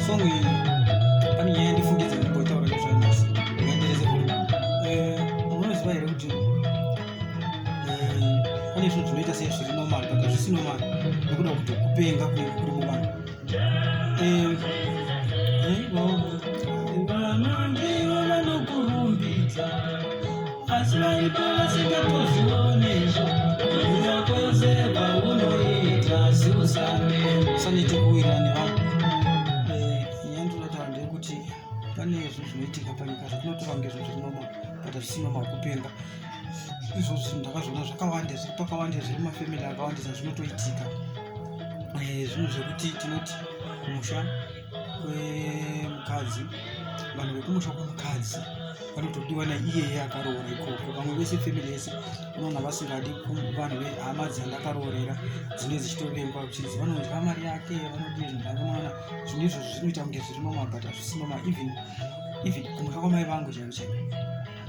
Song iyi pane nyaya yandifungidza ndimboitaura nezvayo Ngendereze kuri. Eh, munoziva here kuti eh, pane zvinhu zvinoita sezviri normal but hazvisi normal nekuda kuti kupenga kunenge kuri muvanhu. Eh, vana ndivo vanokurumbidza asi varipo vasingatozvionezvo kuziva kwese kwaunoita asi usame usanete kuwirirana nevanhu. Eh, nyaya ndinotaura ndeyekuti pane zvinhu zvinoitika panyika zvatinotora kunge zvinhu zviri normal but hazvisi normal kupenga izvozvo zvinhu ndakazviona zvakawanda zviri pakawanda zviri mumafamily akawandisa zvinotoitika eh, zvinhu zvekuti tinoti kumusha kwemukadzi vanhu vekumusha kwemukadzi vanotodiwa naiyeye akaroora ikoko vamwe vese family yese unoona vasingadi vanhu vehama dzandakaroorera dzinenge dzichitovengwa kuchinzi vanodya mari yake vanodii zvinhu zvake unoona zvinhu izvozvo zvinoita kunge zviri normal but hazvisi normal even even kumusha kwamai vangu chaiko chaiko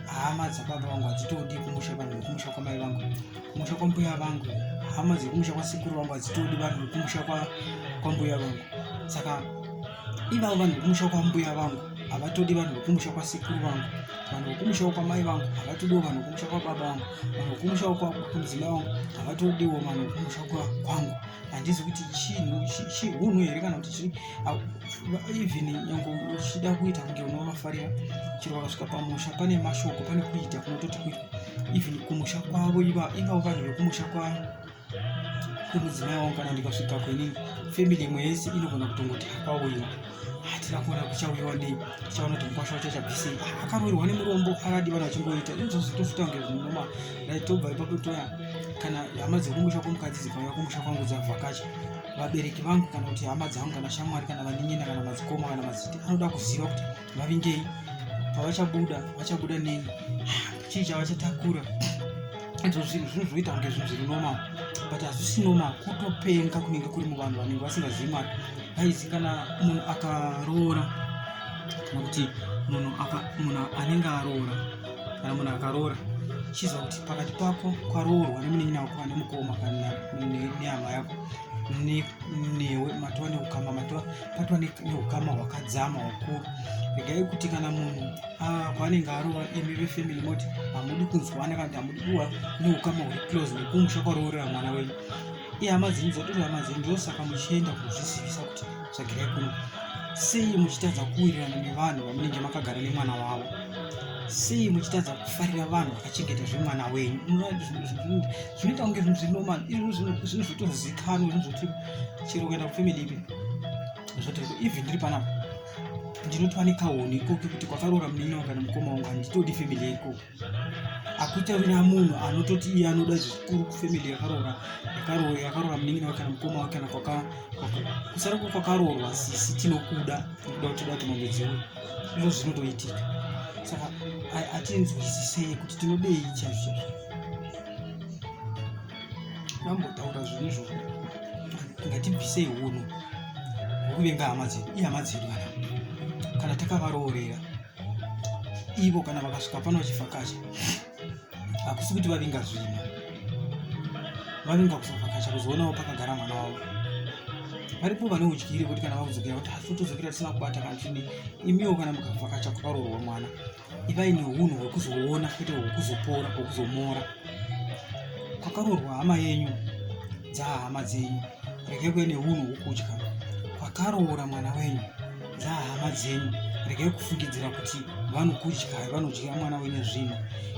hama dzababa vangu hadzitodi kumusha vanhu vekumusha kwamai vangu kumusha kwambuya vangu hama dzekumusha kwasekuru vangu hadzitodi vanhu vekumusha kwambuya vangu saka ivavo vanhu vekumusha kwambuya vangu havatodi vanhu vekumusha kwasekuru vangu vanhu vekumusha kwamai vangu havatodiwo vanhu vekumusha kwababa vangu vanhu vekumusha kwamudzimai vangu havatodiwo vanhu vekumusha kwangu handizi kuti chinhu chihunhu here kana kuti chii even nyange uchida kuita kunge unovafarira chero vakasvika pamusha pane mashoko pane kuita kunototi kuitwa even kumusha kwavo ivavo vanhu vekumusha kwemudzimai wangu kana ndikasvika kwenini family imwe yese inogona kutongoti hakwauyiwa hatina kuona kuchauyiwa nei tichaona kuti mukwasha wacho achabvisei ah, akaroorwa nemurombo akadi vanhu vachingoita izvozvo tozviita kunge zvinoma right tobva ipapo toya kana hama dzekumusha kwomukadzi dzikauya kumusha kwangu dzavhakacha vabereki vangu kana kuti hama dzangu kana shamwari kana vanin'ina kana madzikoma kana madziti anoda kuziva kuti vavingei pavachabuda vachabuda nei chii chavachatakura izvo zvinhu zvinhu zvoita kunge zvinhu zviri normal but hazvisi normal kutopenga kunenge kuri muvanhu vanenge vasingazivi mwari guys kana munhu akaroora kana kuti munhu munhu anenge aroora kana munhu akaroora chiziva kuti pakati pako kwaroorwa nemunin'ina wako ane mukoma kana nehama yako newe matova neukama matova patova neukama hwakadzama hukuru regai kuti kana munhu ah, kwaanenge aroora imi vefamily moti hamudi kunzwana kana kuti hamudi kuva neukama huri close nekumusha kwaroorera mwana wenyu ihama dzenyu dzatori hama dzenyu ndosaka muchienda kuzvizivisa kuti tsvagirai kuno sei muchitadza kuwirirana nevanhu vamunenge makagara nemwana wavo sei muchitadza kufarira vanhu vakachengeta zvemwana wenyu zvinoita kunge zvinhu zviri normal izvo zvinhu zvotozikanwa zvinhu zvoti chero ukaenda kufamily ipi zvotoiko even ndiri panapa ndinotova nekahoni ikoko kuti kwakaroora munin'ina wangu kana mukoma wangu handitodi family ikoko hakutorina munhu anototi iye anoda zvikuru kufamily yakaroora yakaroora munin'ina wake kana mukoma wake kana kusara kwakaroorwa sisi tinokuda nekuda kuti toda kuti mombe dziuye izvo zvinotoitika saka hatinzwisisei kuti tinodei chaizvo chaizvo vambotaura zvinhu izvozvo ngatibvisei hunhu hwekuvenga hama dzedu ihama dzedu vana kana takavaroorera ivo kana vakasvika pano vachivhakacha hakusi kuti vavinga zvinhu vavinga kuzovhakacha kuzoonawo pakagara mwana wavo varipo vane udyire kuti kana vakudzokera kuti hasi todzokera tisina kubata kana chini imiwo kana mukavhakacha kwakaroorwa mwana ivai neunhu hwekuzoona kwete hwekuzopora hwekuzomora kwakaroorwa hama yenyu dzaahama dzenyu regai kuve neunhu hwokudya kwakaroora mwana wenyu dzaahama dzenyu regai kufungidzira kuti vanokudyai vanodya mwana wenyu zvinhu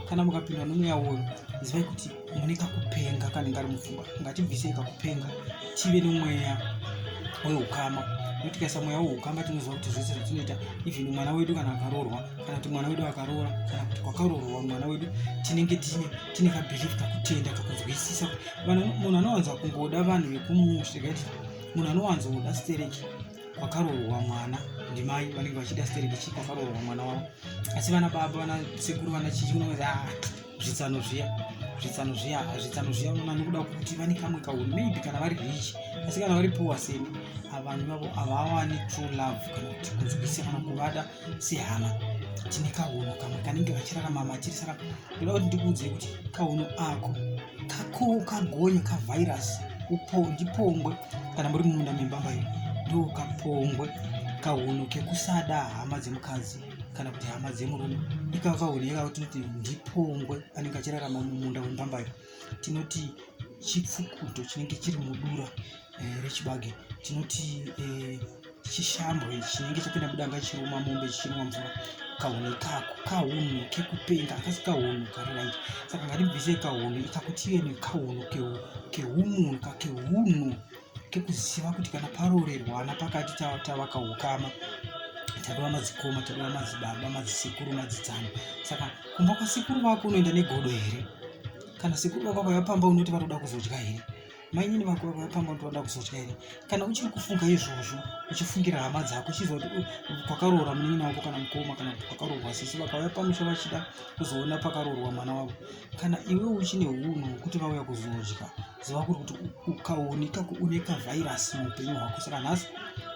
kana mukapindwa nomweya uwoyo zivai kuti mune kakupenga kanenge ari mupfungwa ngatibvisei kakupenga tive nomweya weukama nokuti tikaisa mweya weukama tinoziva kuti zvese zvatinoita even mwana wedu kana akaroorwa kana kuti mwana wedu akaroora kana kuti kwakaroorwa mwana wedu tinenge tine tine kabelief kakutenda kakunzwisisa munhu anowanza kungoda vanhu vekumusha tikati Munhu anowanzoda stereki kwakaroorwa mwana ndimai vanenge vachida stereki chii kwakaroorwa mwana wavo, asi vana baba, vana sekuru, vana chichi unozi ah, zvitsano zviya, zvitsano zviya, zvitsano zviya. Unoona nekuda kuti vane kamwe kauni maybe kana vari rich, asi kana vari poor seni, vanhu ivavo havawani true love kana kuti kunzwisa kana kuvada sehama. Tine kahunhu kamwe kanenge vachirarama matiri. Saka ndoda kuti ndikuudzei kuti kahunhu ako kako kagonye kavhairasi ndipongwe. Kana muri mumunda membambairo, ndo kapongwe kahunhu kekusada hama dzemukadzi kana kuti hama dzemurume. Ikava kahunhu ikako tinoti ndipongwe anenge achirarama mumunda wembambairo. Tinoti chipfukuto chinenge chiri mudura rechibage. Tinoti chishambwe chinenge chapinda mudanga chiruma mombe chichinwa mvura. Kahunhu ikako kahunhu kekupenga, akasi kahunhu kari right. Saka ngatibvisei kahunhu ikako, tive nekahunhu keumunhu, kehunhu kekuziva kuti kana paroorerwana pakati tavaka ukama, tadova madzikoma, tadova madzibaba, madzisekuru, madzidzano. Saka kumba kwasekuru vako unoenda negodo here? Kana sekuru vako vakauya pamba, unoti vari kuda kuzodya here? Mainini vako vakauya pamba, unoti vanoda kuzodya here? Kana uchiri kufunga izvozvo, uchifungira hama dzako, uchiziva kuti kwakaroora munin'ina wako kana mukoma kana kuti kwakaroorwa sisi, vakauya pamusha vachida kuzoona pakaroorwa mwana wavo, kana iwe uchine hunhu hwekuti vauya kuzodya, ziva kuri kuti ukaoneka une kavhairasi muupenyu hwako. Saka nhasi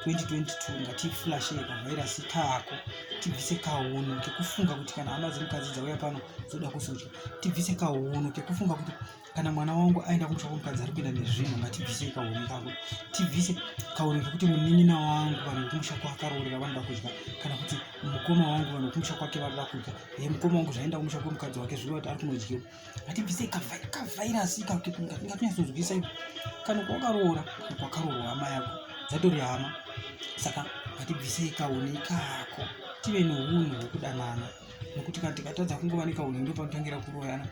2022 ngatiflashei kavhairasi kako, tibvise kahunhu kekufunga kuti kana hama dzemukadzi dzauya pano dzoda kuzodya. Tibvise kahunhu kekufunga kuti kana mwana wangu aenda kumusha kwemukadzi ari kuenda nezvinhu. Ngatibvisei kahunhu kako. Tibvise kahunhu kekuti munin'ina wangu, vanhu vekumusha kwakaroorera vanoda kudya, kana kuti mukoma wangu, vanhu vekumusha kwake varida kudya. Ye mukoma wangu zvaenda kumusha kwemukadzi wake zvireva kuti ari kunodyiwa. Ngatibvisei kavhairasi ikako. Ngatinyatsonzwisa ipo kana kwakaroora, kana kwakaroorwa hama yako, dzatori hama. Saka ngatibvisei kahunhu ikako, tive neunhu hwekudanana, nekuti kana tikatadza kungova nekahunhu, ndo panotangira kuroyana,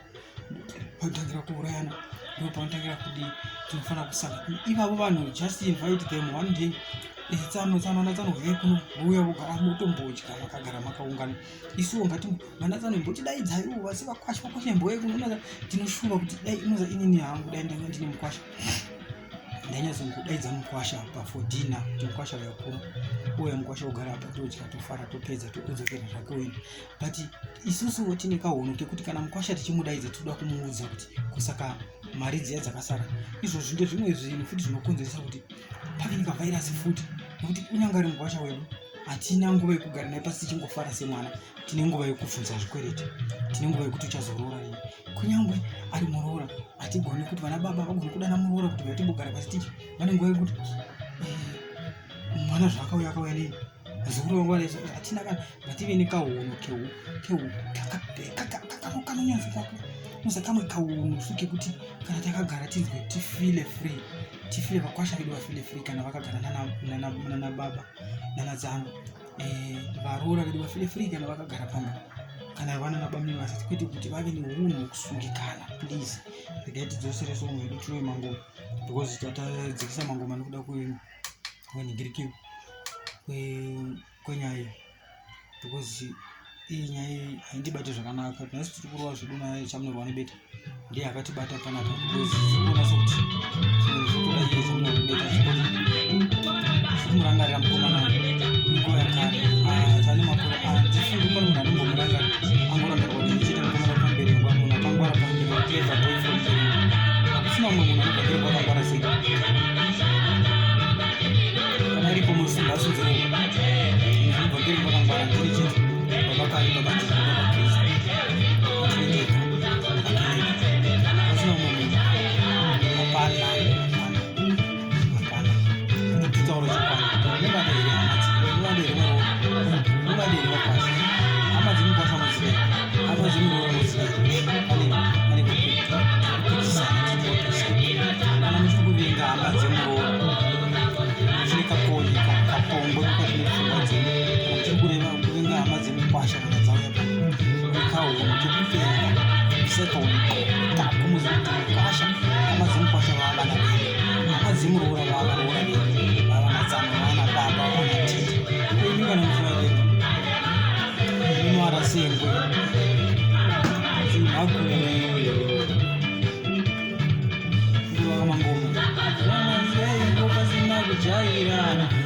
panotangira kuurayana, ndo panotangira kudii. Tinofanira kusanga ivavo vanhu, just invite them one day. Tsano, tsano, ana tsano, huyai kuno. Vouya, vogara, motombodya makagara makaungana. Isuwo ngati vana tsano imbotidaidzaiwo, vasi vakwasha, vakwasha imbouya kuno. Tinoshuva kuti dai inoza inini hangu, dai ndanga ndine mukwasha, ndainyatsokudaidza mukwasha pa for dinner, kuti mukwasha uya kuno, uya mukwasha ogara apa, todya, tofara, topedza, todzokera zvake uenda. But isusuwo tine kahunhu kekuti kana mukwasha tichimudaidza, tinoda kumuudza kuti kusaka mari dziya dzakasara. Izvozvi ndezvimwe zvinhu futi zvinokonzeresa kuti pave nekavhairasi futi, nekuti kunyange ari mukwasha wedu, hatina nguva yekugara naye pasi tichingofara semwana. Tine nguva yekubvunza zvikwereti, tine nguva yekuti uchazoroora rini. Kunyange ari muroora, hatigoni kuti vana baba vagone kudana muroora kuti vatimbogara pasi tichi. Vane nguva yekuti mwana zvaakauya, akauya nei, zukuru vangu vane. Hatina kana. Ngative nekahunhu kanonyatso uza kamwe kahunhu su kekuti kana takagara tinzwe tifile free, tifile vakwasha vedu vafile free kana vakagara nana baba, nana dzangu, varoora vedu vafile free kana vakagara pamba, kana vana nabamini vasati, kwete kuti vave neunhu hwekusungikana. Please, regai tidzosere song yedu, tirove mangoma, because tatadzikisa mangoma nekuda kwenhingirikiro kwenyaya iyi, because iyi nyaya iyi haindibati zvakanaka. Nhasi tiri kurova zvedu naye Chamunorwa Nebeta, ndiye akatibata panapa, because zikuona sekuti zvimwe zvotoda iye Chamunorwa Nebeta, zvekumurangarira mukomana nguva yakare tane makore. Handifungi pane munhu anombomurangarira, angorangarirwa ndichita mukomana pamberengwa, munhu akangwara pamberengwa, clever boy from Mberengwa. Hakusina mumwe munhu anobva Mberengwa akangwara sei. Kana iripo, musimba asunzero munhu anobva Mberengwa akangwara ndini chete. Baba Kari, Baba Jesu, Baba Kristu, ndini ndega. Pasina mumwe munhu, hapana, hapana, hapana. Kutotitaura chokwadi, mungada here hama dzenyu? Mungada here varoora? Mungada here vakwasha? Hama dzemukwasha mudzidai, hama dzemuroora mudzidai. Pane kupikisana, tinopikisana. Kana muchiri kuvenga hama dzemuroora, muchine kakonye, kapongwe mukati mepfungwa dzenyu, kana muchiri kureva kuvenga hama dzemukwasha kana dzauya pano, kahunhu kekupenga, bvisai kahunhu kako. Muzive kuti mukwasha, hama dzemukwasha vava vana vedu, hama dzemuroora vava varoora vedu, vava matsano, vana baba, vana tete. Imi kana muchivavenga, munoara sengwe zimhakure nguvaka mangoma pasina. Tajairana.